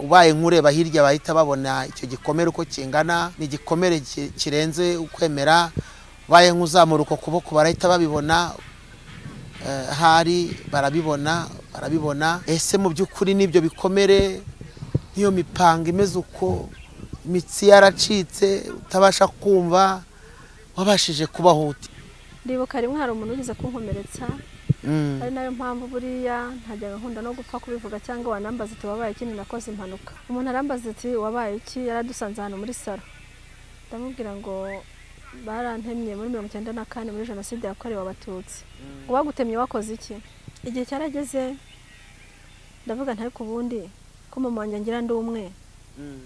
Ubaye nkureba hirya bahita babona icyo gikomere uko kingana, ni igikomere kirenze ukwemera. Ubaye nk'uzamura uko kuboko barahita babibona, hari barabibona. Ese mu by'ukuri n'ibyo bikomere, n'iyo mipanga imeze uko, imitsi yaracitse utabasha kumva, wabashije kubaho ute? Ndibuka rimwe hari umuntu ugize kunkomeretsa, ari nayo mpamvu buriya ntajyaga nkunda no gupfa kubivuga, cyangwa wanambaza ati wabaye iki, nakoze impanuka. Umuntu arambaza ati wabaye iki, yaradusanze ahantu muri salo, ndamubwira ngo barantemye muri 94 muri jenoside yakorewe Abatutsi. Ngo bagutemye wakoze iki? Igihe cyarageze ndavuga ntari ku bundi ko mama wanjye ngira ndi umwe,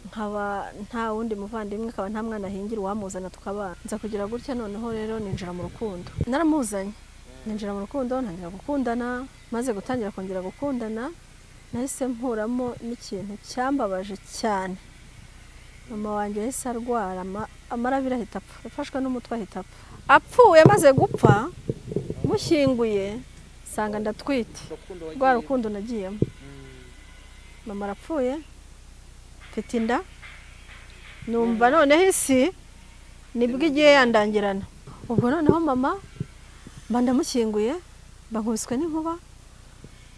nkaba nta wundi muvandimwe, akaba nta mwana ahingira uwamuzana tukabana. Nza kugira gutya noneho rero ninjira mu rukundo, naramuzanye ninjira mu rukundo, ntangira gukundana. Maze gutangira kongera gukundana, nahise mpuramo n'ikintu cyambabaje cyane. Mama wanjye yahise arwara amarabira ahita apfa, yafashwe n'umutwe ahita apfa. Apfuye amaze gupfa mushyinguye nsanga ndatwite rwa rukundo nagiyemo. Mama arapfuye mfite inda, numva noneho isi nibwo igiye yandangirana. Ubwo noneho mama mba ndamushyinguye, mba nkubiswe n'inkuba,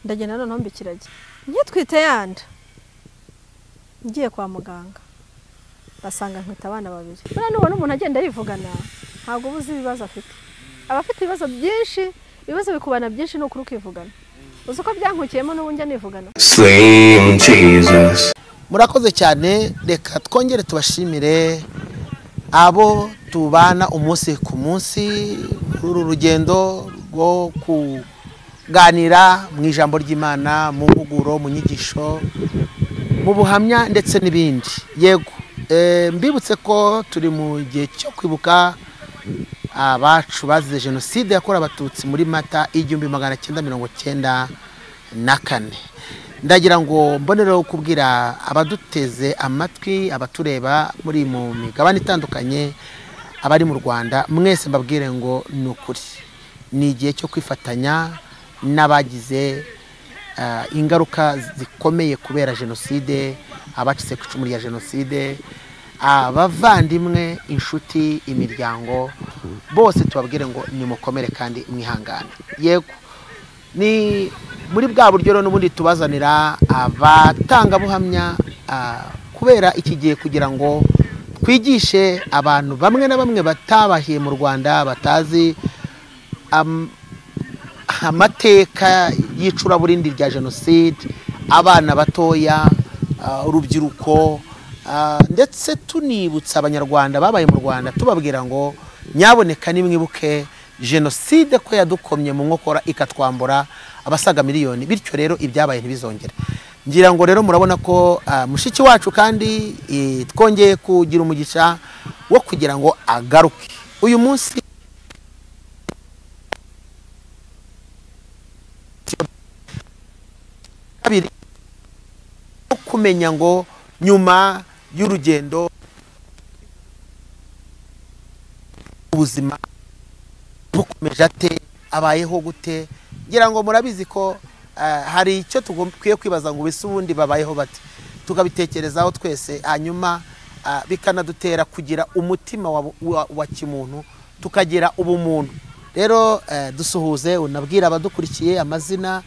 ndagenda noneho mbikirage nkitwite yanda ngiye kwa muganga basanga nkwita abana babiri. Buriya nubona umuntu agenda yivugana ntabwo uba uzi ibibazo afite, aba afite ibibazo byinshi, ibibazo bikubana byinshi ni ukuri ukivugana. Uzi uko byankukiyemo n'ubu njya nivugana. Slim Jesus. Murakoze cyane, reka twongere tubashimire abo tubana umunsi ku munsi muri uru rugendo rwo kuganira mu ijambo ry'Imana, mu mpuguro, mu nyigisho, mu buhamya ndetse n'ibindi. Yego, mbibutse ko turi mu gihe cyo kwibuka abacu bazize jenoside yakorewe Abatutsi muri Mata 1994. Ndagira ngo mbonereho kubwira abaduteze amatwi, abatureba muri mu migabane itandukanye, abari mu Rwanda mwese, mbabwire ngo ni ukuri ni igihe cyo kwifatanya n'abagize ingaruka zikomeye kubera jenoside, abacitse ku icumu rya jenoside, abavandimwe, inshuti, imiryango, bose tubabwire ngo nimukomere kandi mwihangane. Yego, ni muri bwa buryo rero n'ubundi tubazanira abatangabuhamya kubera iki gihe, kugira ngo twigishe abantu bamwe na bamwe batabahiye mu Rwanda, batazi amateka y'icuraburindi rya jenoside, abana batoya, urubyiruko, ndetse tunibutsa Abanyarwanda babaye mu Rwanda, tubabwira ngo nyaboneka nimwibuke jenoside ko yadukomye mu nkokora ikatwambura abasaga miliyoni, bityo rero ibyabaye ntibizongere. Ngira ngo rero murabona ko mushiki wacu kandi twongeye kugira umugisha wo kugira ngo agaruke uyu munsi. Kabiri, kumenya ngo nyuma y'urugendo ubuzima bukomeje ate, abayeho gute. Ngira ngo murabizi ko hari icyo tugomba kwibaza ngo bise ubundi babayeho bate, tukabitekerezaho twese, hanyuma bikanadutera kugira umutima wa kimuntu, tukagira ubumuntu. Rero dusuhuze, unabwira abadukurikiye amazina.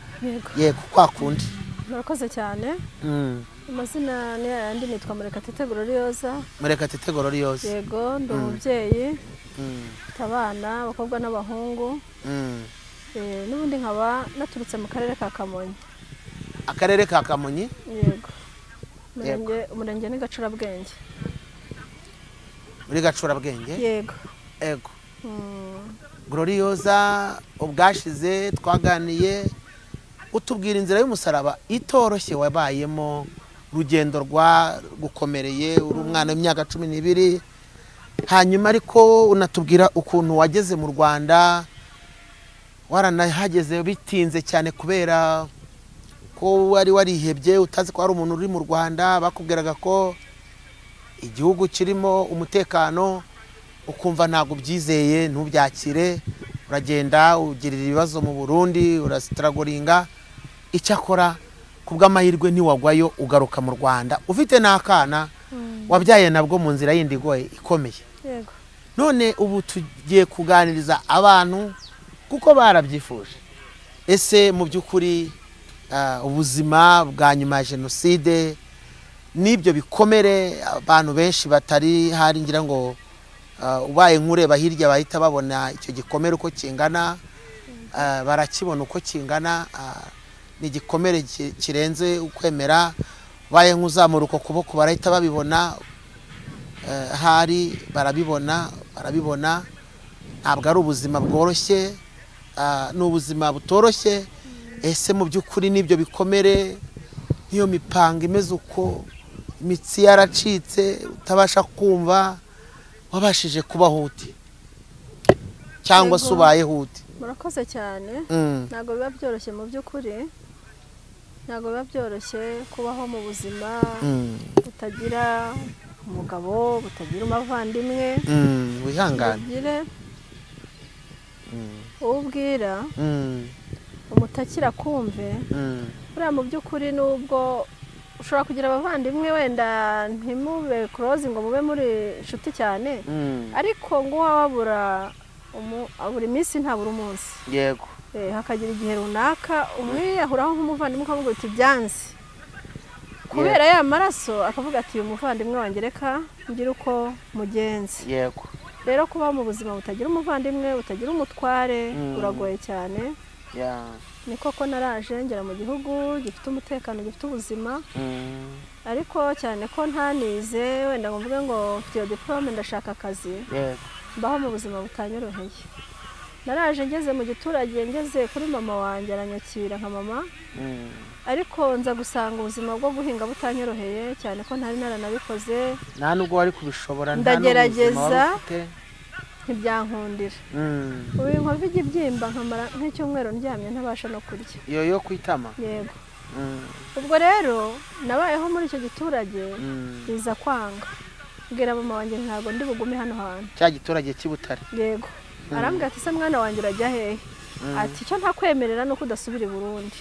Yego, kwa kundi. Murakoze cyane. Amazina ni ayandi, nitwa Murekatete Gloriosa. Murekatete Gloriosa. Yego, ndi umubyeyi, mfite abana abakobwa n'abahungu. N'ubundi nkaba naturutse mu karere ka Kamonyi. Akarere ka Kamonyi? Yego. Umurenge ni Gacurabwenge. Muri Gacurabwenge? Yego. Yego. Gloriosa, ubwashize twaganiye utubwira inzira y'umusaraba itoroshye wabayemo, urugendo rwa gukomereye uri umwana w'imyaka 12, hanyuma ariko unatubwira ukuntu wageze mu Rwanda, waranahageze bitinze cyane kubera ko wari warihebye, utazi ko hari umuntu uri mu Rwanda, bakubwiraga ko igihugu kirimo umutekano, ukumva ntabwo ubyizeye ntubyakire, uragenda ugirira ibibazo mu Burundi, urasitaragoringa. Icyakora Kubw'amahirwe ntiwagwayo, ugaruka mu Rwanda ufite n'akana wabyaye nabwo mu nzira yindi igoye ikomeye. Yego. None ubu tugiye kuganiriza abantu kuko barabyifuje. Ese mu by'ukuri ubuzima bwa nyuma ya jenoside n'ibyo bikomere abantu benshi batari hari, ngira ngo ubaye nkureba hirya bahita babona icyo gikomere uko kingana, barakibona uko kingana, ni igikomere kirenze ukwemera. Ubaye nk'uzamura uko kuboko barahita babibona, hari barabibona. Ntabwo ari ubuzima bworoshye, ni ubuzima butoroshye. Ese mu by'ukuri n'ibyo bikomere, n'iyo mipanga imeze uko, imitsi yaracitse utabasha kumva, wabashije kubaho ute cyangwa se ubayeho ute? Murakoze cyane. Ntabwo biba byoroshye mu by'ukuri, ntabwo biba byoroshye kubaho mu buzima butagira umugabo, butagira umuvandimwe, wihangane, ubwira umutakira kumve. Buriya mu by'ukuri nubwo ushobora kugira abavandimwe wenda ntimube close ngo mube muri inshuti cyane, ariko ngo wabura buri minsi ntabura umunsi. Yego. Hakagira igihe runaka umwiyahuraho nk'umuvandimwe ukavuga uti byanze, kubera ya maraso akavuga ati uyu muvandimwe wanjye reka ngire uko mugenzi. Yego. Rero kuba mu buzima butagira umuvandimwe, butagira umutware, uragoye cyane. Ni koko naraje ngera mu gihugu gifite umutekano, gifite ubuzima, ariko cyane ko ntanize wenda ngo mvuge ngo mfite iyo diplome ndashaka akazi. Mbaho mu buzima butanyoroheye. Naraje ngeze mu giturage, ngeze kuri mama wanjye aranyakira nka mama, ariko nza gusanga ubuzima bwo guhinga butanyoroheye cyane ko ntari naranabikoze, nta nubwo wari kubishobora, ndagerageza ntibyankundira. Ubu inkovu ijya ibyimba nkamara nk'icyumweru ndyamye ntabasha no kurya. Iyo yo kwitama? Yego. Ubwo rero nabayeho muri icyo giturage biza kwanga, mbwira mama wanjye ntabwo ndi bugume hano hantu. Cya giturage cy'i Butare? Yego. Arambwira ati se mwana wanjye urajya hehe? Ati icyo ntakwemerera nuko udasubira i Burundi.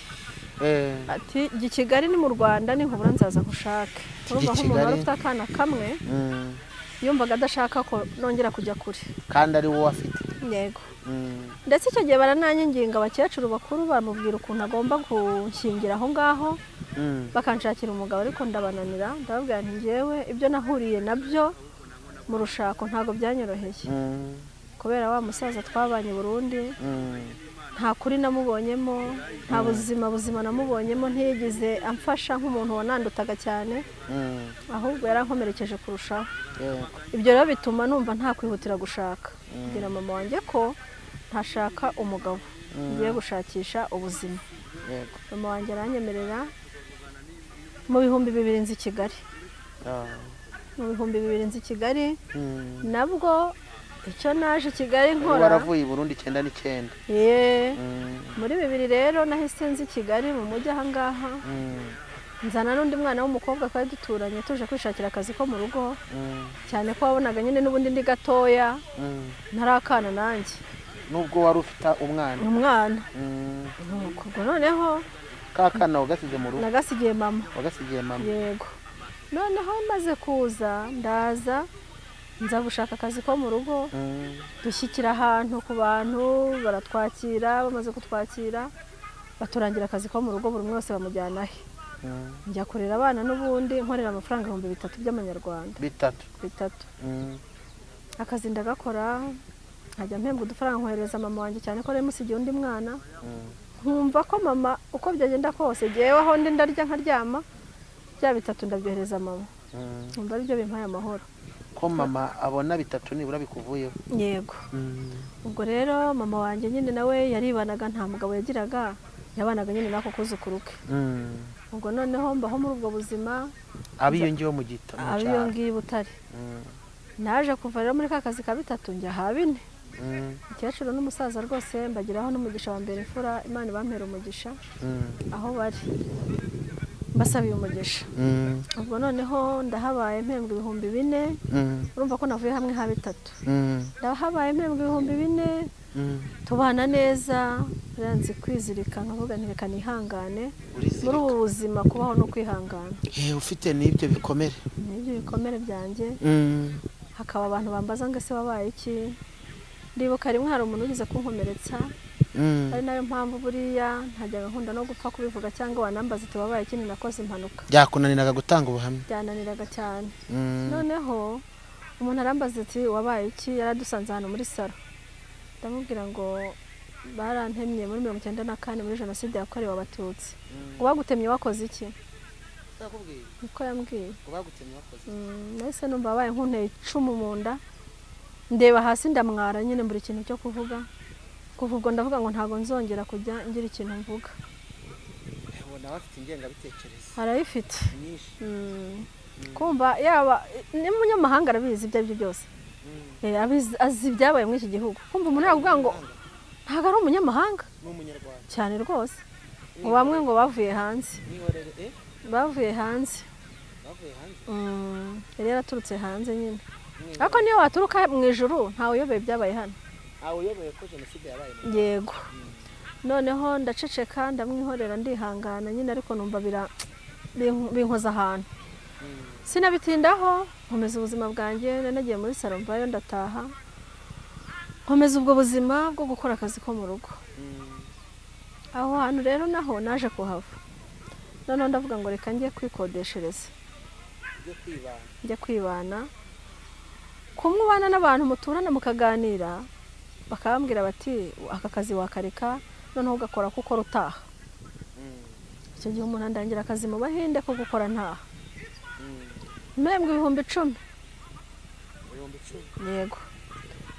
Ati jya i Kigali ni mu Rwanda ninkubura nzaza nkushake. Urumva nk'umuntu wari ufite akana kamwe yumvaga adashaka ko nongera kujya kure, kandi ari wowe afite. Yego. Ndetse icyo gihe barananyinginga abakecuru bakuru bamubwira ukuntu agomba gushyingira aho ngaho, bakanshakira umugabo, ariko ndabananira. Ndababwira nti njyewe ibyo nahuriye nabyo mu rushako ntabwo byanyoroheye, kubera wa musaza twabanye i Burundi nta kuri namubonyemo, nta buzima namubonyemo, ntiyigeze amfasha nk'umuntu wanandutaga cyane, ahubwo yarankomerekeje kurushaho. Ibyo rero bituma numva nta kwihutira gushaka. Mbwira mama wanjye ko ntashaka umugabo, ngiye gushakisha ubuzima. Mama wanjye aranyemerera. Mu 2000 nzi Kigali. Mu 2000 nzi Kigali, nabwo icyo naje Kigali nkora. Waravuye i Burundi 99. Muri 2000 rero nahise nzi Kigali mu mujyi aha ngaha. Nzana n'undi mwana w'umukobwa twari duturanye tuje kwishakira akazi ko mu rugo, cyane ko wabonaga nyine n'ubundi ndi gatoya, ntarakana nanjye. Nubwo wari ufite umwana? Umwana. Ubwo noneho kakana wagasize mu rugo? Nagasigiye mama. Wagasigiye mama? Yego. Noneho maze kuza ndaza nza gushaka akazi ko mu rugo, dushyikira ahantu ku bantu baratwakira, bamaze kutwakira baturangira akazi ko mu rugo, buri umwe wese bamujyana he. Njya kurera abana n'ubundi nkorera amafaranga 3000 by'amanyarwanda. Bitatu. Akazi ndagakora, nkajya mpembwa udufaranga nkohereza mama wanjye cyane ko yari musigiye undi mwana. Nkumva ko mama uko byagenda kose jyewe aho ndi ndarya nkaryama, bya bitatu ndabyohereza mama. Nkumva aribyo bimpaye amahoro. Ko mama abona bitatu nibura bikuvuyeho? Yego. Ubwo rero mama wanjye nyine nawe yaribanaga, nta mugabo yagiraga, yabanaga nyine nako kuzukuru ke. Ubwo noneho mbaho muri ubwo buzima. Abiyo ngiyo mu gito, abiyo ngiyo Butare. Naje kuva rero muri ka kazi ka bitatu njya ha bine. Umukecuru n'umusaza rwose mbagiraho n'umugisha wa mbere imfura, Imana ibampera umugisha aho bari, mbasabiye umugisha. Ubwo noneho ndahabaye mpembwa 4000, urumva ko navuye hamwe ha bitatu. Ndahabaye mpembwa 4000, Tubana neza, nzi kwizirika nkavuga nti reka nihangane. Muri ubu buzima kubaho no kwihangana. Ufite n'ibyo bikomere. N'ibyo bikomere byanjye. Hakaba abantu bambaza ngo ese wabaye iki? Ndibuka rimwe hari umuntu wigeze kunkomeretsa. Ari nayo mpamvu buriya ntajyaga nkunda no gupfa kubivuga cyangwa wanambaza ati wabaye iki, nakoze impanuka. Byakunaniraga gutanga ubuhamya? Byananiraga cyane. Noneho umuntu arambaza ati wabaye iki, yaradusanze hano muri salo. Ndamubwira ngo barantemye muri 94 muri jenoside yakorewe Abatutsi. Ngo bagutemye wakoze iki? Niko yambwiye. Ngo bagutemye wakoze iki? Nahise numva babaye nkunteye icumu mu nda, ndeba hasi ndamwara nyine mbura ikintu cyo kuvuga. Kuva ubwo ndavuga ngo ntago nzongera kujya ngira ikintu mvuga. Ubona bafite ingengabitekerezo. Arayifite. Kumva yaba ni umunyamahanga arabizi ibyo aribyo byose. Azi ibyabaye muri iki gihugu. Kumva umuntu aravuga ngo ntago ari umunyamahanga. Ni umunyarwanda. Cyane rwose. Ngo bamwe ngo bavuye hanze. Bavuye hanze. Bavuye hanze? Yari yaraturutse hanze nyine. Ariko niyo waturuka mu ijuru ntawe uyobeye ibyabaye hano. Uyoboye ko jenoside yabaye mu Rwanda. Yego. Noneho ndaceceka ndamwihorera ndihangana nyine, ariko numva binkoza ahantu. Sinabitindaho, nkomeza ubuzima bwanjye, nagiye muri salo mvayo ndataha. Nkomeza ubwo buzima bwo gukora akazi ko mu rugo. Aho hantu rero naho naje kuhava. Noneho ndavuga ngo reka njye kwikodeshereza. Njye kwibana. Kumwe ubana n'abantu muturana mukaganira, bakabambwira bati aka kazi wakareka noneho ugakora kuko rutaha. Icyo gihe umuntu andangira akazi mu Bahinde ko gukora ntaha. Mpembwa 10,000. 10,000? Yego.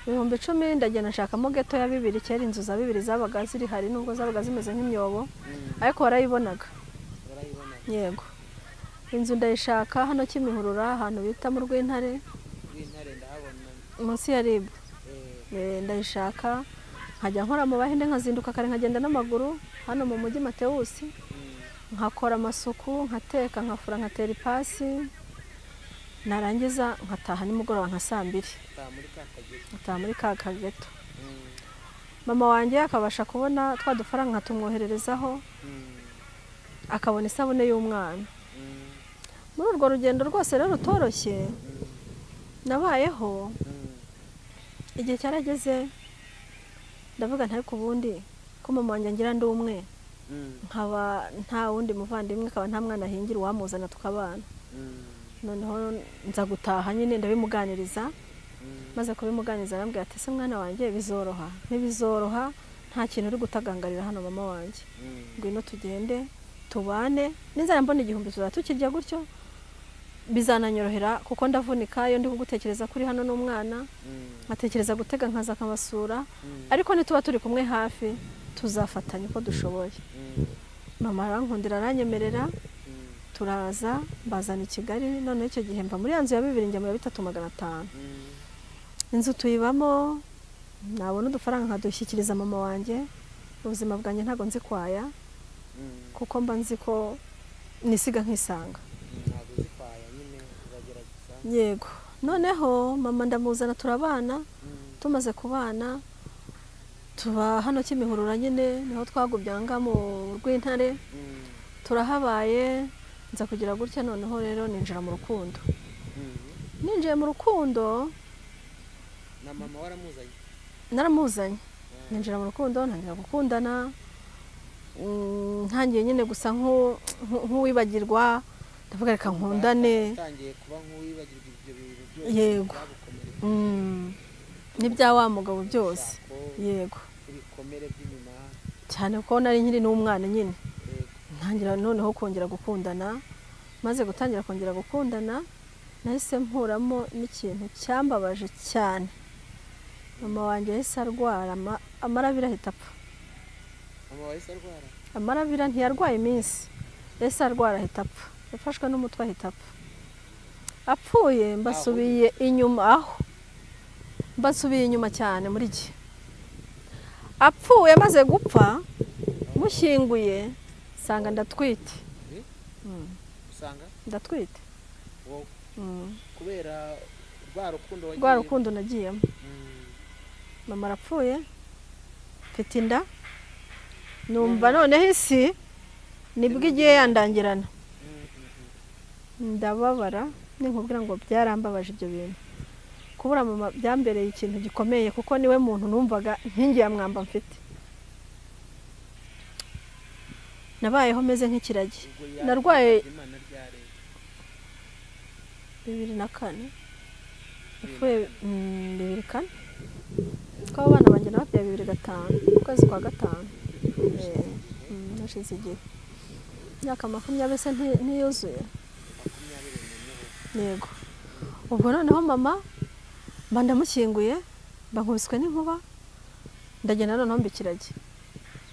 10,000 ndagenda nshakamo geto ya 2, kera inzu za 2 zabaga ziri hari nubwo zabaga zimeze nk'imyobo, ariko warayibonaga. Yego. Inzu ndayishaka hano Kimihurura ahantu bita mu Rwintare. Rwintare ndahabona. Munsi ya RIB. Ndayishaka nkajya nkora mu Bahinde, nkazinduka kare nkagenda n'amaguru hano mu mujyi Matewusi, nkakora amasuku, nkateka, nkafura, nkatera ipasi, narangiza nkataha nimugoroba nka saa 2. Nkataha muri ka kageto. Mama wanjye akabasha kubona twa dufaranga nkatumwohererezaho, akabona isabune y'umwana. Muri urwo rugendo rwose rero rutoroshye nabayeho. Igihe cyarageze ndavuga ntari ku bundi ko mama wanjye ngira ndi umwe, nkaba nta wundi muvandimwe, akaba nta mwana ahingira uwamuzana tukabana. Noneho nza gutaha nyine ndabimuganiriza. Maze kubimuganiriza arambwira ati ese mwana wanjye bizoroha? Ntibizoroha, nta kintu uri gutagangarira hano mama wanjye. Ngwino tugende tubane, ninzara mbona 1000 tuzaba tukirya gutyo, bizananyorohera kuko ndavunika iyo ndi kugutekereza kuri hano n'umwana, nkatekereza gutega nkaza akabasura, ariko nituba turi kumwe hafi tuzafatanya uko dushoboye. Mama arankundira aranyemerera, turaza mbazana i Kigali. Noneho icyo gihe mva muri ya nzu ya 2 njya mu ya 3,500. Inzu tuyibamo, nabona udufaranga nkadushyikiriza mama wanjye. Ubuzima bwanjye ntago nzi kwaya, kuko mba nzi ko nisiga nkisanga. Yego. Noneho mama ndamuzana turabana. Tumaze kubana tuba hano Kimihurura nyine, niho twagubyanga mu Rwintare. Turahabaye, nza kugira gutya. Noneho rero ninjira mu rukundo. Ninjiye mu rukundo na mama waramuzanye? Naramuzanye. Ninjira mu rukundo ntangira gukundana, ntangiye nyine gusa nk'uwibagirwa, ndavuga reka nkundane. Utangiye kuba nk'uwibagirwa ibyo bintu byose. Yego. N'ibya wa mugabo byose. Yego. Ibikomere by'inyuma cyane ko nari nkiri n'umwana nyine. Ntangira noneho kongera gukundana. Maze gutangira kongera gukundana, nahise mpuramo n'ikintu cyambabaje cyane. Mama wanjye yahise arwara amarabira ahita apfa. Mama wahise arwara? Amarabira ntiyarwaye iminsi, yahise arwara ahita apfa. Yafashwe n'umutwe ahita apfa. Apfuye mbasubiye inyuma, aho mbasubiye inyuma cyane muri gihe. Apfuye amaze gupfa mushyinguye nsanga ndatwite. Usanga ndatwite kubera rwa rukundo rwa rukundo nagiyemo. Mama arapfuye Mfite inda, numva noneho isi nibwo igiye yandangirana, ndababara. Ninkubwira ngo byarambabaje ibyo bintu, kubura mama byambereye ikintu gikomeye, kuko niwe muntu numvaga inkingi ya mwamba mfite. Nabayeho meze nk'ikiragi. Narwaye 2004, yapfuye 2004, kuko abana banjye nababyaye 2005, ukwezi kwa 5. Hashize igihe, imyaka 20 se ntiyuzuye. Yego. Ubwo noneho mama mba ndamushyinguye, mba nkubiswe n'inkuba, ndagenda noneho mba ikiragi,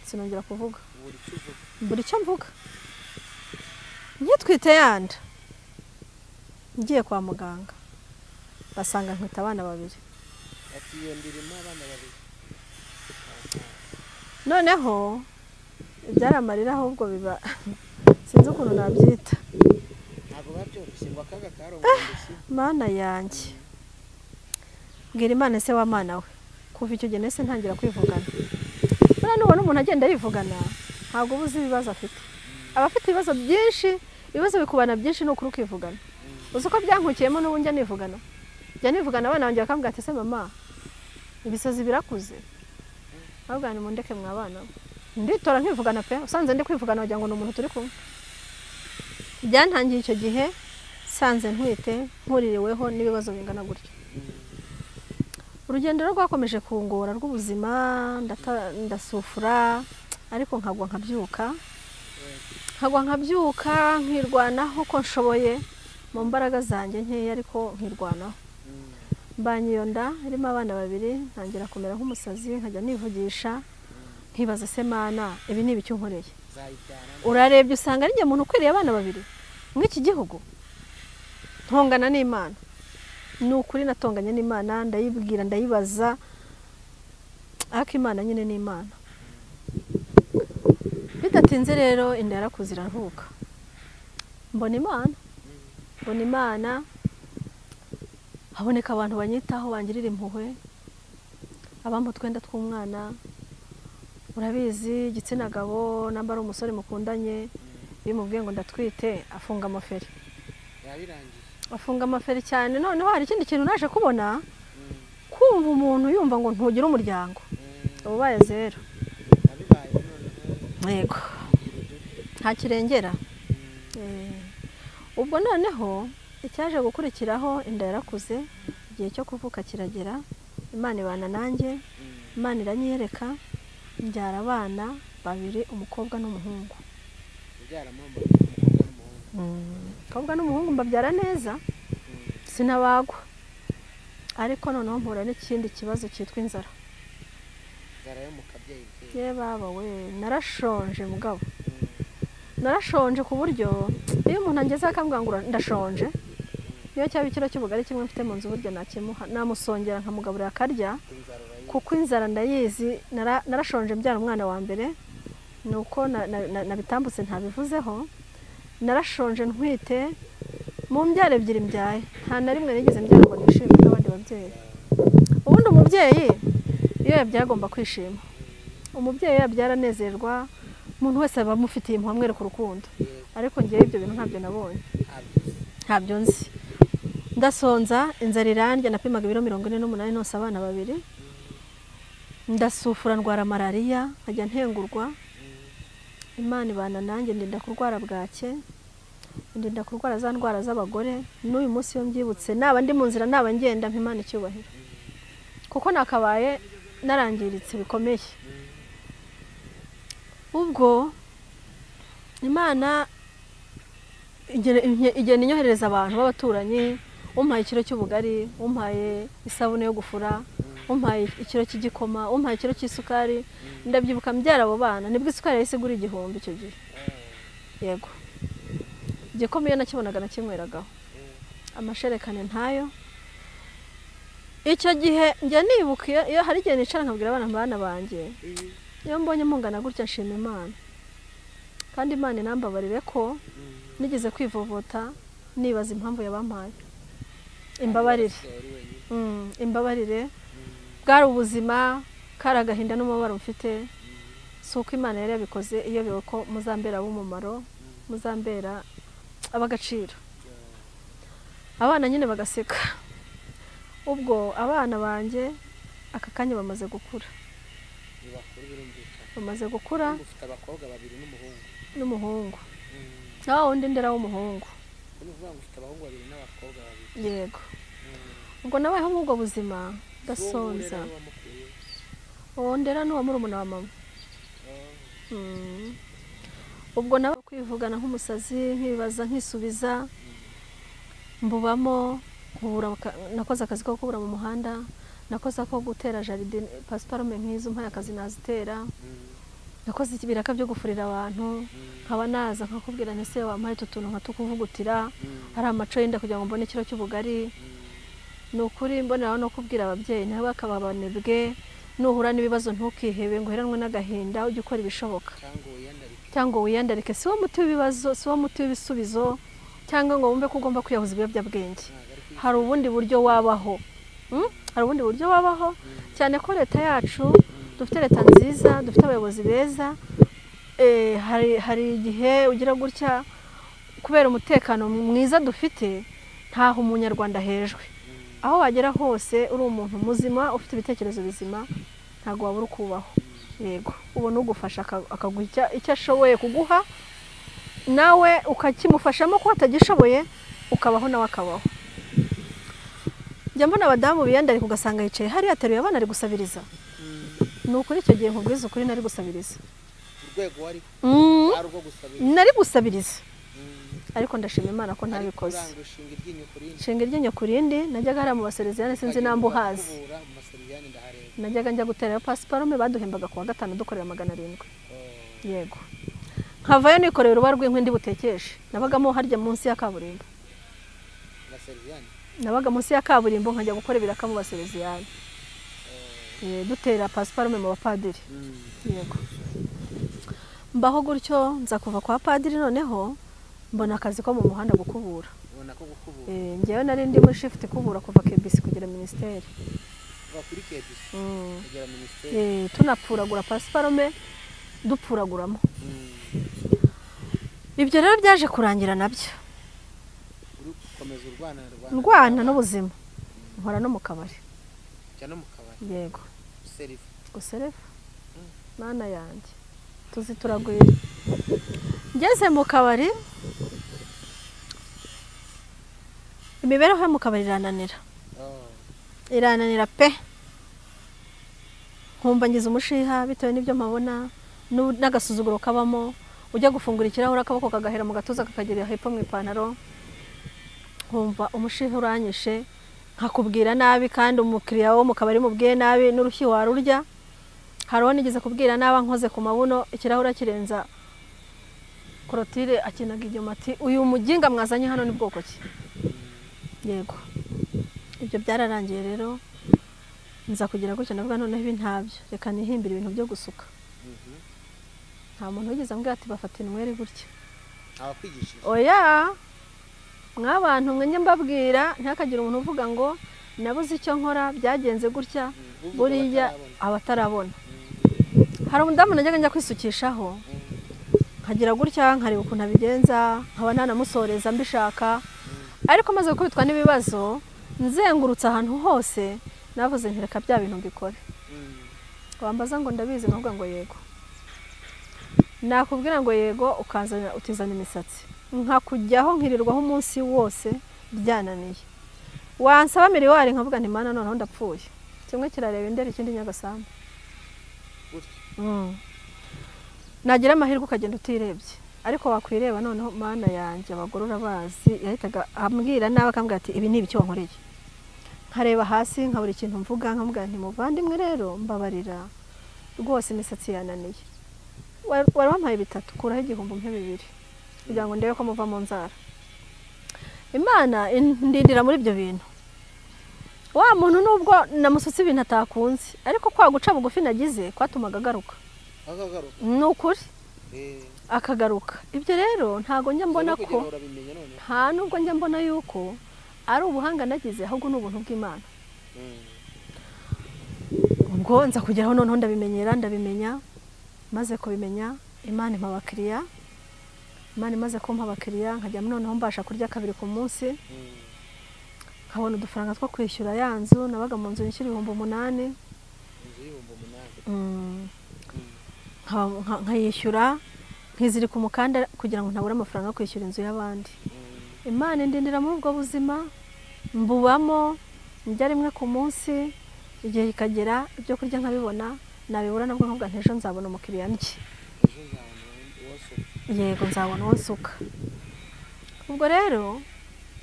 sinongera kuvuga, mbura icyo mvuga. Nkitwite yanda, ngiye kwa muganga basanga nkwita abana babiri. Noneho ibyari amarira ahubwo biba sinzi ukuntu nabyita. Mana yanjye, mbwira Imana se wa mana we, kuva icyo gihe nese ntangira kwivugana. Buriya nubona umuntu agenda yivugana ntabwo uba uzi ibibazo afite, aba afite ibibazo byinshi, ibibazo bikubana byinshi, ni ukuri ukivugana. Uzi uko byankukiyemo n'ubu njya nivugana, njya nivugana abana banjye bakambwira ati ese mama ibisazi birakuze, ahubwo nimundeke mwa bana, nditora nkivugana pe. Usanze ndi kwivugana wagira ngo ni umuntu turi kumwe. Byantangiye icyo gihe sanze ntwite, nkuririweho n'ibibazo bingana gutyo. Urugendo rwakomeje kungora rw'ubuzima, ndasufura ariko nkagwa nkabyuka, nkagwa nkabyuka, nkirwanaho ko nshoboye mu mbaraga zanjye nkeya, ariko nkirwanaho. Mbanye iyo nda irimo abana babiri, ntangira kumera nk'umusazi, nkajya nivugisha, nkibaza se Mana ibi ni ibiki unkoreye? Urarebye usanga ari njye muntu ukwiriye abana babiri mw'iki gihugu? Ntongana n'Imana, ni ukuri natonganye n'Imana, ndayibwira, ndayibaza, ariko Imana nyine ni Imana. Bidatinze rero inda yarakuze iravuka, mbona Imana, mbona Imana, haboneka abantu banyitaho, bangirira impuhwe, abampa utwenda tw'umwana. Urabizi igitsina gabo namba ari umusore mukundanye, iyo umubwiye ngo ndatwite afunga amaferi, afunga amaferi cyane. Noneho hari ikindi kintu naje kubona, kumva umuntu yumva ngo ntugire umuryango, ubaye zero. Yego, nta kirengera. Ubwo noneho icyaje gukurikiraho, inda yarakuze, igihe cyo kuvuka kiragera, Imana ibana nanjye, Imana iranyereka, mbyara abana babiri, umukobwa n'umuhungu. Umukobwa n'umuhungu mbabyara neza, sinabagwa. Ariko noneho mpura n'ikindi kibazo cyitwa inzara. Ye baba we, narashonje mugabo, narashonje ku buryo iyo umuntu angeze akambwira ngo ndashonje, niyo cyaba ikiro cy'ubugari kimwe mfite mu nzu burya nakimuha, namusongera nkamugaburira akarya, kuko inzara ndayizi. Narashonje mbyara umwana wa mbere, nuko nabitambutse ntabivuzeho. Narashonje ntwite mu mbyaro ebyiri mbyaye, nta na rimwe nigeze mbyara ngo nishime nk'abandi babyeyi. Ubundi umubyeyi iyo yabyaye agomba kwishima, umubyeyi yabyara anezerwa, umuntu wese aba amufitiye impuhwe, amwereka urukundo. Ariko ngewe ibyo bintu ntabyo nabonye, ntabyo nzi. Ndasonza, inzara irandya, napimaga ibiro 48 nonsa abana babiri. Ndasufura, ndwara malariya, nkajya ntengurwa. Imana ibana nanjye, ndinda kurwara bwake, ndinda kurwara za ndwara z'abagore. N'uyu munsi iyo mbyibutse, naba ndi mu nzira, naba ngenda, mpa Imana icyubahiro, kuko nakabaye narangiritse bikomeye. Ubwo Imana igenda inyoherereza abantu b'abaturanyi, umpaye ikiro cy'ubugari, umpaye isabune yo gufura, umpaye ikiro cy'igikoma, umpaye ikiro cy'isukari. Ndabyibuka mbyara abo bana, nibwo isukari yahise igura 1000 icyo gihe. Yego, igikoma iyo nakibonaga nakinyweragaho, amasherekane ntayo. Icyo gihe njya nibuka, iyo hari igihe nicara nkabwira abana banjye, iyo mbonye mungana gutya nshima Imana, kandi Imana inambabarire ko nigeze kwivovota nibaza impamvu yabampaye. Imbabarire, imbabarire. Bwari ubuzima, Kari agahinda n'umubabaro mfite, si uko Imana yari yabikoze iyobewe ko muzambera ab'umumaro, muzambera ab'agaciro. Abana nyine bagaseka. Ubwo abana banjye aka kanya bamaze gukura. Bamaze gukura. Ufite abakobwa babiri n'umuhungu. N'umuhungu. Nawe undi ndera w'umuhungu. Ufite abahungu babiri n'abakobwa babiri. Yego. Ubwo nabayeho muri ubwo buzima ndasonza. Uwo ndera ni uwa murumuna wa mama. Ubwo nawe kwivugana nk'umusazi, nkibaza nkisubiza, mbubamo, nakoze akazi ko kubura mu muhanda, nakoze ako gutera jardin pasiparume nk'izo mpaye akazi nazitera, nakoze ibiraka byo gufurira abantu, nkaba naza nkakubwira nti se wampaye utu tuntu nkatukuvugutira, hari amaco yenda kugira ngo mbone ikiro cy'ubugari. Ni ukuri mboneraho no kubwira ababyeyi nabo bakababanebwe, nuhura n'ibibazo ntukihebe ngo uheranwe n'agahinda, ujye ukora ibishoboka cyangwa wiyandarike. Si wo muti w'ibibazo, si wo muti w'ibisubizo, cyangwa ngo wumve ko ugomba kwiyahuza ibiyobyabwenge. Hari ubundi buryo wabaho. Hari ubundi buryo wabaho, cyane ko leta yacu dufite leta nziza, dufite abayobozi beza. Hari igihe ugira gutya kubera umutekano mwiza dufite, ntaho umunyarwanda ahejwe. Aho wagera hose uri umuntu muzima ufite ibitekerezo bizima, ntago wabura ukubaho. Yego, ubona ugufasha akaguha icyo ashoboye kuguha, nawe ukakimufashamo ko atagishoboye, ukabaho nawe akabaho. Njya mbona abadamu biyandarika ugasanga yicaye hariya ateruye abana ari gusabiriza. Ni ukuri icyo gihe nkubwiza ukuri nari gusabiriza. Urwego wari ari urwo gusabiriza. Nari gusabiriza. Ariko ndashima Imana ko ntabikoze. Shinga iryinyo ku rindi, najyaga hariya mu basereziyane sinzi namba uhazi. Najyaga njya guterayo pasiparume, baduhembaga kuwa gatanu dukorera 700. Yego. Nkavayo nikorera uruba rw'inkwi ndi butekeshe. Nabagamo harya munsi ya kaburimbo. Nabaga munsi ya kaburimbo nkajya gukora ibiraka mu basereziyane. Dutera pasiparume mu bapadiri. Yego. Mbaho gutyo nza kuva kwa padiri, noneho mbona akazi ko mu muhanda gukubura. Ubona ko gukubura. Njyewe nari ndi muri shift kubura kuva KBC kugera ministeri. Kuva kuri KBC kugera ministeri. Tunapfuragura pasiparume, dupfuraguramo. Ibyo rero byaje kurangira nabyo. Uri gukomeza urwana ndwana n'ubuzima. Nkora no mu kabari. Jya no mu kabari. Yego. Serifu. Guserefa. Mana yanjye. Tuzi turagwira. Ngeze mu kabari, imibereho yo mu kabari irananira. Irananira pe. Nkumva ngize umushiha bitewe n'ibyo mpabona n'agasuzuguro kabamo. Ujya gufungura ikirahure akaboko kagahera mu gatuza kakagera hepfo mu ipantaro. Nkumva umushiha uranyishe, nkakubwira nabi kandi umukiriya wo mu kabari mubwiye nabi n'urushyi warurya. Hariho nigeze kubwira naba nkoze ku mabuno ikirahure kirenza Korotire akinaga inyuma ati uyu muginga mwazanye hano ni bwoko ki? Yego. Ibyo byararangiye rero nza kugira gutya ndavuga noneho ibi ntabyo, reka nihimbire ibintu byo gusuka. Nta muntu wigeze ambwira ati bafata inyweri gutya. Abakwigishije? Oya. Mwabantu mwe njye mbabwira ntihakagire umuntu uvuga ngo nabuze icyo nkora byagenze gutya, buriya abatarabona. Hari umudamu najyaga njya kwisukishaho, nkagira gutya nkareba ukuntu abigenza, nkaba nanamusoreza mbishaka. Ariko maze gukubitwa n'ibibazo nzengurutse ahantu hose, navuze nti reka bya bintu mbikore. Wambaza ngo ndabizi nkavuga ngo yego. Nakubwira ngo yego ukazana utizana imisatsi, nkakujyaho nkirirwaho umunsi wose byananiye. Wansaba miliyari nkavuga nti mana noneho ndapfuye. Kimwe kirareba indera ikindi Nyagasambu. Nagira amahirwe ukagenda utirebye, ariko wakwireba noneho mana yanjye abagore urabazi, yahitaga ambwira nawe akambwira ati ibi ni ibiki wankoreye. Nkareba hasi nkabura ikintu mvuga, nkamubwira nti muvandimwe rero mbabarira rwose imisatsi yananiye. Wari wampaye 3 kuraho 1000 mpe 2 kugira ngo ndebe ko muva mu nzara. Imana indindira muri ibyo bintu. Wa muntu nubwo namusutse ibintu atakunze, ariko kwa guca bugufi nagize kwatumaga agaruka. Ni ukuri akagaruka. Ibyo rero ntago njya mbona ko nta nubwo njya mbona yuko ari ubuhanga nagize, ahubwo ni ubuntu bw'Imana. Ubwo nza kugeraho noneho ndabimenyera, ndabimenya. Maze kubimenya Imana impa abakiriya. Imana imaze kumpa abakiriya nkajya noneho mbasha kurya kabiri ku munsi, nkabona udufaranga two kwishyura ya nzu. Nabaga mu nzu nishyura 8000, nkayishyura nkizirika umukanda kugira ngo ntabure amafaranga yo kwishyura inzu y'abandi. Imana indindira muri ubwo buzima mbubamo, ndya rimwe ku munsi, igihe kikagera ibyo kurya nkabibona, nabibura nabwo nkavuga nti ejo nzabona umukiriya ndye, yego nzabona uwo nsuka. Ubwo rero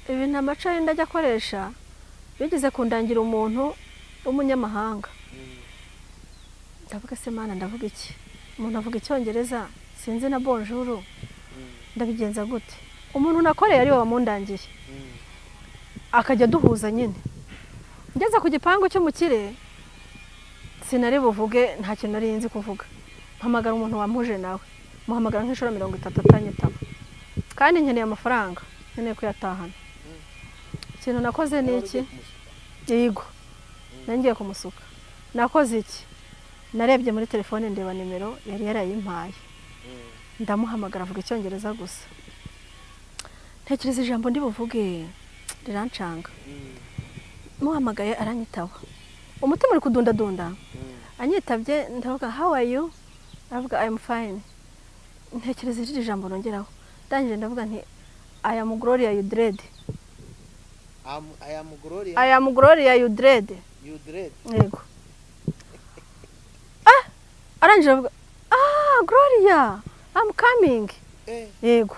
ibintu amaco y'inda ajya akoresha bigeze kundangira umuntu w'umunyamahanga. Ndavuga se Mana, ndavuga iki? Umuntu avuga icyongereza sinzi na bonjour, ndabigenza gute? Umuntu nakoreye ari we wamundangiye, akajya duhuza nyine. Ngeze ku gipangu cy'umukire sinari buvuge, nta kintu nari nzi kuvuga. Mpamagara umuntu wampuje nawe, muhamagara nk'inshuro 30 atanyitaba, kandi nkeneye amafaranga, nkeneye kuyatahana. Ikintu nakoze ni iki? Yego, nangiye kumusuka. Nakoze iki? Narebye muri telefone ndeba nimero yari yarayimpaye, ndamuhamagara avuga icyongereza gusa. Ntekereza ijambo ndi buvuge rirancanga. Muhamagaye aranyitaba, umutima uri kudundadunda. Anyitabye ndavuga how are you, aravuga I am fine. Ntekereza iri jambo nongeraho, ndangije ndavuga nti I am Gloria you dread. I am Gloria, I am Gloria you dread. You dread. Yego. Arangije avuga Gloria I'm coming. Yego.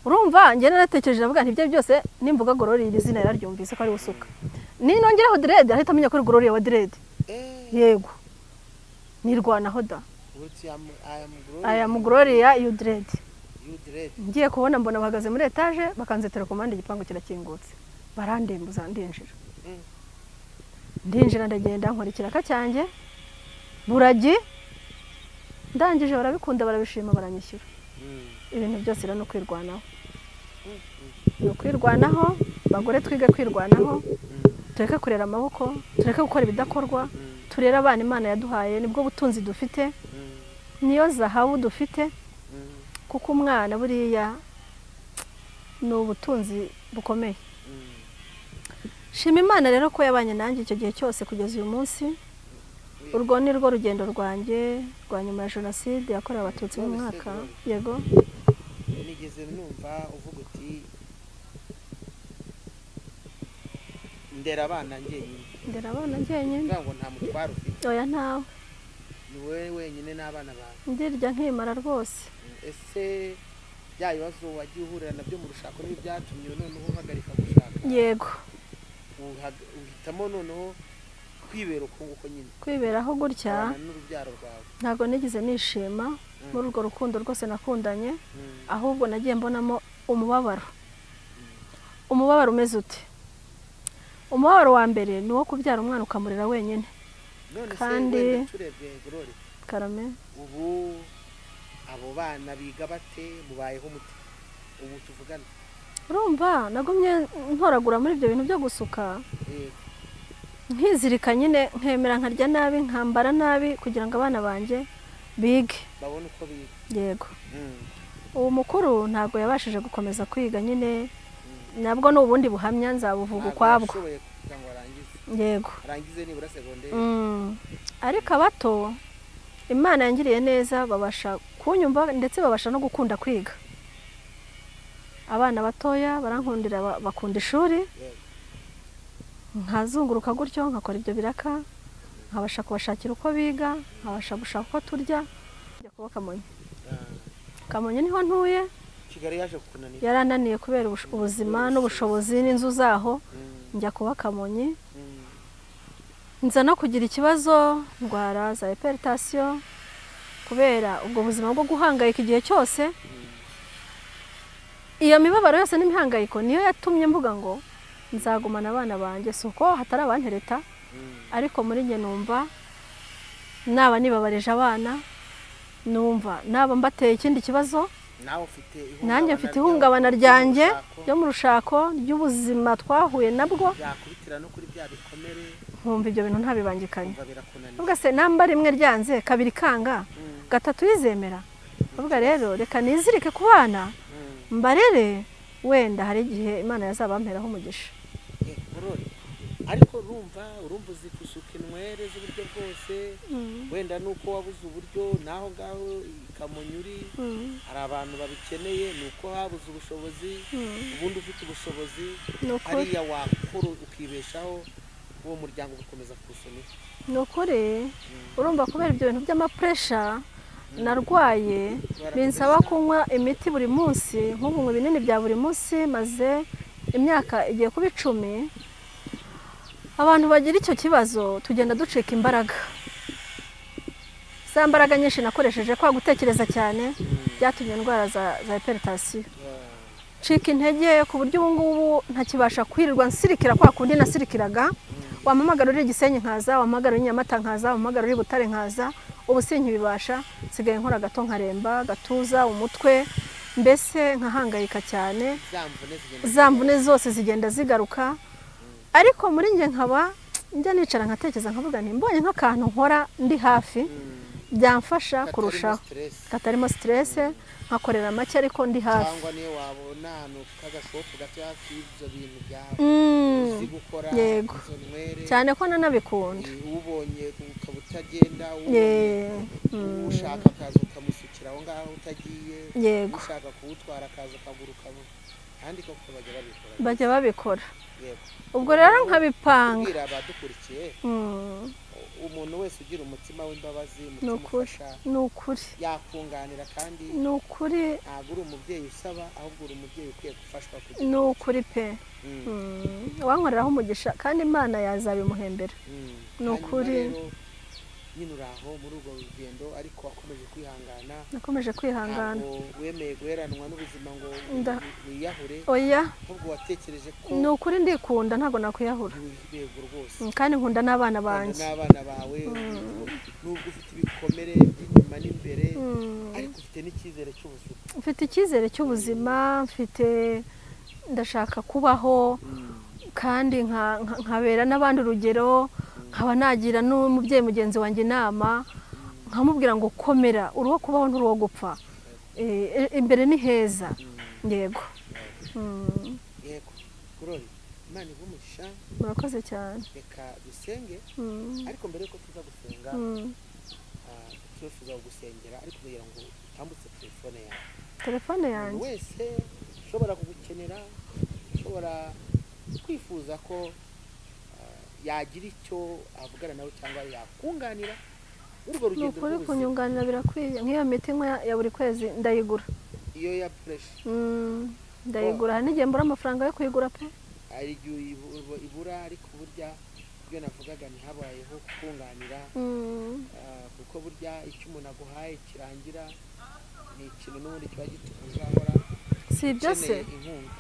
Urumva njye naratekereje ndavuga nti ibyo byose nimvuga Gloria iri zina yararyumvise ko ari usuka, ninongeraho dread ahita amenya ko ari Gloria wa dread. Yego. Nirwanaho da. I am Gloria you dread. Ngiye kubona mbona bahagaze muri etage bakanze telekomande, igipangu kirakingutse, barandembuza ndinjira. Ndinjira ndagenda nkora ikiraka cyanjye buragi, ndangije barabikunda barabishima baranyishyura. Ibintu byose rero no kwirwanaho, no kwirwanaho. Bagore twige kwirwanaho, tureke kurera amaboko, tureke gukora ibidakorwa, turere abana Imana yaduhaye, nibwo butunzi dufite, niyo zahabu dufite, kuko umwana buriya ni ubutunzi bukomeye. Shima Imana rero ko yabanye nanjye icyo gihe cyose kugeza uyu munsi. Urwo ni rwo rugendo rwanjye rwa nyuma ya jenoside yakorewe Abatutsi mu mwaka. Yego. Nigeze numva uvuga uti ndera abana njyenyine. Ndera abana njyenyine. Ntabwo nta mutwaro ufite. Oya ntawe. Ni wowe wenyine n'abana bawe. Ndirya nkimara rwose. Ese bya bibazo wagiye uhurira nabyo mu rushako ni byatumye noneho uhagarika gushaka? Yego. Uhitamo noneho kwibera uko nguko nyine. Kwiberaho gutya n'urubyaro rwawe. Ntabwo nigeze nishima muri urwo rukundo rwose nakundanye, ahubwo nagiye mbonamo umubabaro. Umubabaro umeze ute? Umubabaro wa mbere ni uwo kubyara umwana ukamurera wenyine. Kandi karame ubu abo bana biga bate, mubayeho mute ubu tuvugana? Urumva nagumye ntoragura muri ibyo bintu byo gusuka, nkizirika nyine, nkemera nkarya nabi, nkambara nabi kugira ngo abana banjye bige, babone uko biga. Yego. Uwo mukuru ntabwo yabashije gukomeza kwiga nyine, nabwo ni ubundi buhamya nzabuvuga ukwabwo. Yego. Arangize nibura segonderi. Ariko abato Imana yangiriye neza, babasha kunyumva ndetse babasha no gukunda kwiga. Abana batoya barankundira, bakunda ishuri. Nkazunguruka gutyo nkakora ibyo biraka, nkabasha kubashakira uko biga, nkabasha gushaka uko turya. Njya kuba Kamonyi. Kamonyi niho ntuye. Kigali yaje kukunanira? Yarananiye kubera ubuzima n'ubushobozi n'inzu zaho. Njya kuba Kamonyi. Nza no kugira ikibazo, ndwara za hypertension kubera ubwo buzima bwo guhangayika igihe cyose. Iyo mibabaro yose n'imihangayiko niyo yatumye mvuga ngo nzagumana abana banjye, si uko hatari abantereta, ariko muri njye numva naba nibabarije abana, numva naba mbateye ikindi kibazo, Nanjye mfite ihungabana ryanjye ryo mu rushako ry'ubuzima twahuye nabwo, nkumva ibyo bintu ntabibangikanye. Ubwo se namba rimwe ryanze, kabiri kanga, gatatu yizemera. Ubwo rero reka nizirike ku bana mbarere, wenda hari igihe Imana yazabamperaho umugisha. Ariko urumva uzi gusuka inwere z'uburyo bwose, wenda nuko wabuze uburyo naho ngaho ikamunyuri hari abantu babikeneye, nuko habuze ubushobozi, ubundi ufite ubushobozi hariya wakora ukibeshaho, uwo muryango ugakomeza kuwusunika. Ni ukuri urumva kubera ibyo bintu by'amapuresha narwaye binsaba kunywa imiti buri munsi, nk'ubu nywa ibinini bya buri munsi maze imyaka igiye kuba 10. Abantu bagira icyo kibazo tugenda ducika imbaraga, za mbaraga nyinshi nakoresheje kwa gutekereza cyane byatumye indwara za hypertension, ncika intege ku buryo ubu ngubu ntakibasha kwirirwa nsirikira kwa kundi nasirikiraga. Wampamagara uri Gisenyi nkaza, wampamagara uri Nyamata nkaza, wampamagara uri Butare nkaza, ubu sinkibibasha, nsigaye nkora gato nkaremba, gatuza, umutwe, mbese nkahangayika cyane, za mvune zose zigenda zigaruka. Ariko muri njye nkaba njya nicara nkatekereza nkavuga nti mbonye nk'akantu nkora ndi hafi byamfasha kurushaho, katarimo stress, nkakorera make ariko ndi hafi. Cyangwa niyo wabona ahantu k'agashopu gato hafi y'ibyo bintu byawe uzi gukora, yego, cyane ko nanabikunda. Ubonye ukaba utagenda, ushaka akazi ukamusukira aho ngaho utagiye, ushaka kuwutwara akazi akaguruka, kandi koko bajya babikora, bajya babikora. Ubwo rero nkabipanga kubwira abadukurikiye, umuntu wese ugira umutima w'imbabazi, umutima ufasha, ni ukuri yakunganira, kandi ni ukuri ntabwo uri umubyeyi usaba, ahubwo uri umubyeyi ukwiye gufashwa kugira, ni ukuri pe. Wankoreraho umugisha kandi Imana yazabimuhembera. Ni ukuri nyine uraho muri urwo rugendo, ariko wakomeje kwihangana. Nakomeje kwihangana. Wemeye guheranwa n'ubuzima ngo wiyahure? Oya, ahubwo watekereje ko ni ukuri ndikunda, ntabwo nakwiyahura. Yego rwose. Kandi nkunda n'abana banjye. N'abana bawe, nubwo ufite ibikomere by'inyuma n'imbere, ariko ufite n'icyizere cy'ubuzima. Mfite icyizere cy'ubuzima, mfite ndashaka kubaho kandi nkabera n'abandi urugero, nkaba nagira n'umubyeyi mugenzi wanjye inama, nkamubwira ngo komera, uruwo kubaho nturuwo gupfa, imbere ni heza. Yego. Yego Glory, Imana iguhe umugisha. Murakoze cyane. Reka dusenge, ariko mbere yuko tuza gusenga turifuza gusengera, ariko kugira ngo utambutse telefone yawe. Telefone yanjye wese ushobora kugukenera, ushobora kwifuza ko yagira icyo avugana nawe cyangwa yakunganira urwo rugendo rw'ubuzima. Kunyunganira birakwiye, nk'iyo miti ya buri kwezi ndayigura, iyo ya pressure ndayigura, hari n'igihe mbura amafaranga yo kuyigura pe, hari igihe ibura, ariko burya ibyo navugaga ntihabayeho kukunganira, kuko burya icyo umuntu aguhaye kirangira ni ikintu n'ubundi kiba gituma uzahora si ibyo se,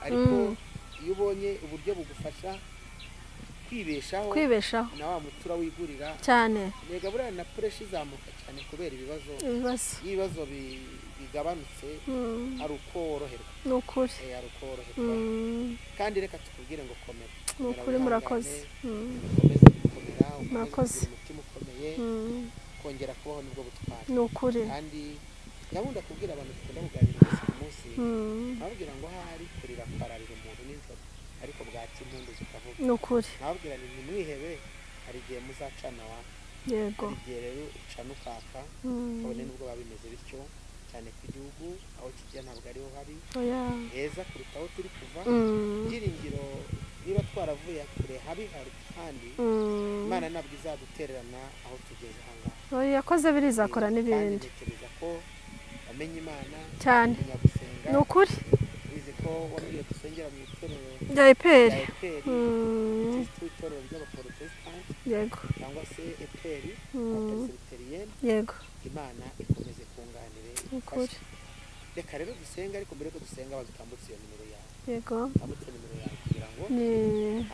ariko iyo ubonye uburyo bugufasha kwibeshaho na wa mutura wigurira cyane. Rega buriya na pressure izamuka cyane kubera ibibazo bigabanutse, ari uko woroherwa. Ni ukuri, ari uko woroherwa. Kandi reka tukubwire ngo komera. Ni ukuri, murakoze. Ukomeze gukomera, murakoze, umutima ukomeye, kongera kubaho nibwo butwari. Ni ukuri. Kandi gahunda kubwira abantu dukunda kuganira umunsi ku munsi, babwira ngo ahari kurira kwararira umuntu nijoro, ariko bwaki impundu zikavuga. Ni ukuri. Nababwira nti ntimwihebe, hari igihe muzacana wa. Yego. Hari igihe rero ucana ukaka, kabone nubwo biba bimeze bityo, cyane ku gihugu aho kijya ntabwo ariho habi heza kuruta aho turi kuva. Ibyiringiro niba twaravuye kure habi hari kandi Imana ntabwo izadutererana aho tugeze aha ngaha. Oya, yakoze birizakora n'ibindi. Ntekereza ko wamenye Imana cyane, ni ukuri. Wize ko wambwiye gusengera mu itorero rya EPR, itorero ry'abaporotesitanti, yego, cyangwa se EPR abapresbiteriyeni. Yego. Imana ikomeze kunganire igufashe. Reka rero dusenga, ariko mbere yuko dusenga badutambutse iyo nimero yawe. Yego. Tambutse nimero yawe kugira ngo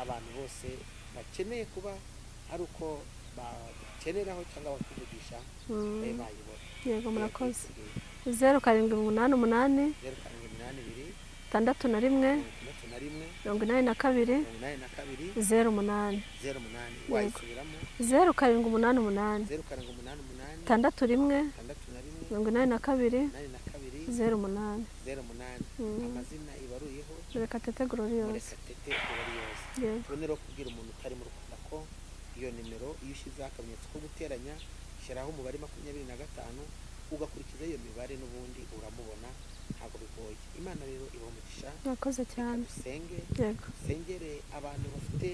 abantu bose bakeneye kuba ari uko bakeneraho cyangwa bakuvugisha babe bayibona. Yego, murakoze. 0788 61 82 08 0788 61 82 08. Amazina ibaruyeho Murekatete Gloriose. Murekatete Gloriose. Tubonero kubwira umuntu utari mu Rwanda ko iyo nimero iyo ushyizeho akamenyetso ko guteranya shyiraho umubare 25 ugakurikiza iyo mibare n'ubundi uramubona, ntabwo bigoye. Imana rero ibahe umugisha. Murakoze cyane. Usenge. Yego. Usengere abantu bafite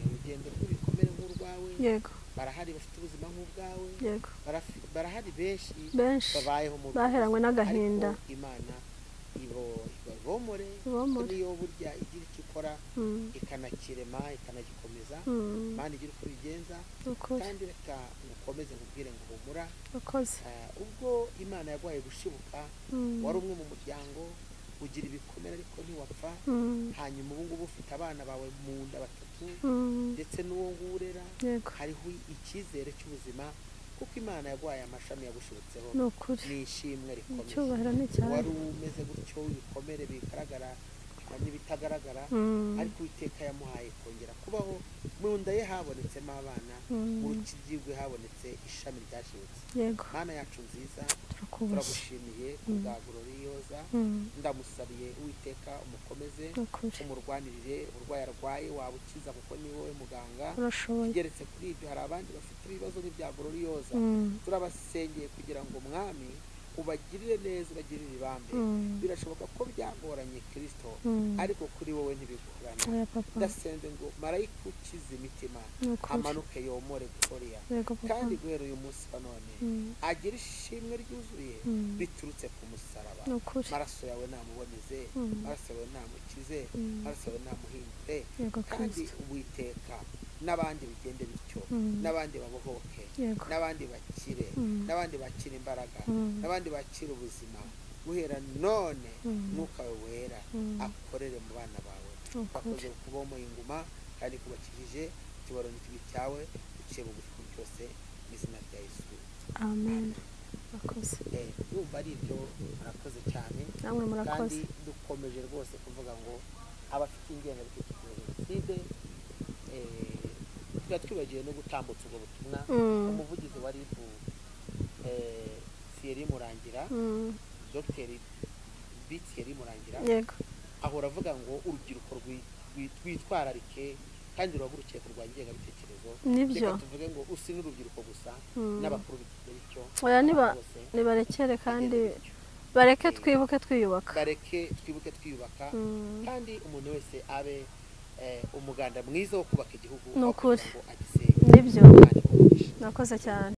urugendo rw'ibikomere nk'urwawe. Yego. Barahari bafite ubuzima nk'ubwawe. Yego. Barahari benshi babayeho mu baheranywe n'agahinda. Imana ibomore niyo burya igira icyo ikora ikanakirema ikanagikomeza. Imana igira uko ibigenza kandi reka ngukomeze nkubwire ngo humura. Ubwo Imana yaguhaye gushibuka wari umwe mu muryango ugira ibikomere ariko ntiwapfa. Hanyuma ubu ngubu ufite abana bawe mu nda batatu ndetse n'uwo nguwo urera, hariho icyizere cy'ubuzima kuko Imana yaguhaye amashami yagushibutseho. Ni ishimwe rikomeye. Wari umeze gutyo ibikomere bigaragara n'ibitagaragara, ariko Uwiteka yamuhaye kongera kubaho. Mu nda ye habonetsemo abana, mu rukiryi rwe habonetse ishami ryashibutse. Mana yacu nziza, turagushimiye kubwa Gloriosa. Ndamusabiye Uwiteka umukomeze, umurwanirire uburwayi arwaye, waba ukiza kuko ni wowe muganga. Geretse kuri ibyo hari abandi bafite ibibazo nk'ibya Gloriosa, turabasengeye kugira ngo Mwami ubagirire neza, ubagirire ibambe. Birashoboka ko byagoranye Kristo, ariko kuri wowe ntibigorana. Ndasenze ngo marayika ukiza imitima amanuke yomore Gloria, kandi guhera uyu munsi wa none agire ishimwe ryuzuye biturutse ku musaraba. Maraso yawe namuboneze, maraso yawe namukize, maraso yawe namuhindure, kandi Uwiteka n'abandi bigende bityo, n'abandi babohoke, n'abandi bakire, n'abandi bakira imbaraga, n'abandi bakira ubuzima. Guhera none Mwuka wera akorere mu bana bawe. Bakoze kubomo inguma kandi kubakijije kibaroni kibi cyawe uciye bugufi byose mu izina rya Yesu. Amen. Murakoze. Ndumva ari ibyo, murakoze cyane. Namwe murakoze. Kandi dukomeje rwose kuvuga ngo abafite ingengabitekerezo ya jenoside tuba twibagiwe no gutambutsa ubwo butumwa. Umuvugizi wa RIB Thierry Murangira, Dr. Thierry Murangira, ahora avuga ngo urubyiruko rwitwararike kandi ruhagurukiye kurwanya ingengabitekerezo. Reka tuvuge ngo usi n'urubyiruko gusa, n'abakuru bityo. Oya, nibarekere kandi bareke twibuke twiyubaka. Bareke twibuke twiyubaka, kandi umuntu wese abe umuganda mwiza wo kubaka igihugu. Nibyo. Nakoze cyane.